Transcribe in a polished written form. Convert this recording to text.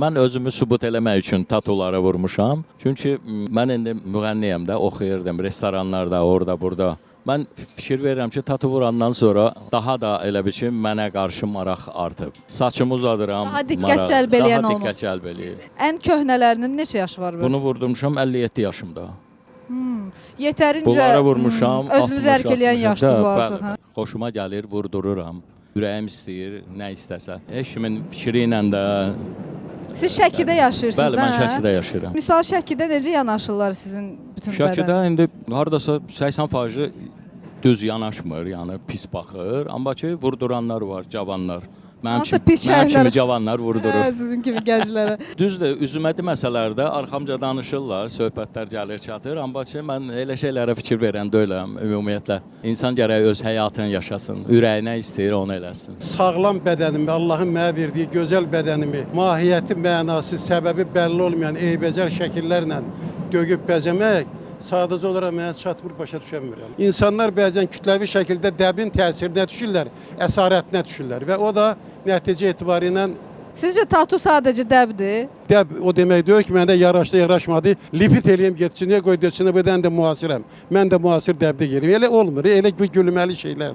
Mən özümü sübut eləmək üçün tatulara vurmuşam. Çünki mən indi müğənniyəm də, oxuyurdım restoranlarda, orada, burada. Mən fikir verirəm ki, tatu vurandan sonra daha da elə bil ki, mənə qarşı maraq artıb. Saçımı uzadıram. Daha diqqət cəlb eləyən Daha olmur. diqqət cəlb eləyir. Ən köhnələrinin neçə yaşı var bəs? Bunu vurdurmuşam 57 yaşımda. Yetərincə Bunlara vurmuşam. Özünü 60, dərk eləyən 60. yaşdır bu Bəli, artıq, hə? bəli. Xoşuma gəlir, vurdururam. Ürəyim istəyir, nə istəsə. Heç kimin fikri ilə də. Siz Şəkidə yaşayırsınız, Bəli, mən hə? Şəkidə yaşayıram. Misal Şəkidə necə yanaşırlar sizin bütün Şəkidə bədəninizə? indi hardasa 80% düz yanaşmır, yəni pis baxır. Amma ki vurduranlar var, cavanlar. Mənim Hansısa kimi, pis mənim şərhlər- kimi cavanlar vurdurur. Hə, sizin kimi gənclərə. Düzdür, üzümə deməsələr də arxamca danışırlar, söhbətlər gəlir çatır. Amma ki mən elə şeylərə fikir verən deyiləm ümumiyyətlə. İnsan gərək öz həyatını yaşasın, ürəyinə istəyir onu eləsin. Sağlam bədənimi, Allahın mənə verdiyi gözəl bədənimi, mahiyyəti, mənası, səbəbi bəlli olmayan eybəcər şəkillərlə döyüb bəzəmək sadəcə olaraq mənə çatmır, başa düşə bilmirəm. İnsanlar bəzən kütləvi şəkildə dəbin təsirinə düşürlər, əsarətinə düşürlər və o da nəticə etibarı ilə Sizcə tatu sadəcə dəbdir? dəb o demək deyil ki, məndə yaraşdı, yaraşmadı. Lipit eləyim getsin, niyə qoy desin, bu mən də müasirəm. Mən də müasir dəbdə gedirəm. Elə olmur. Elə bir gülməli şeylər.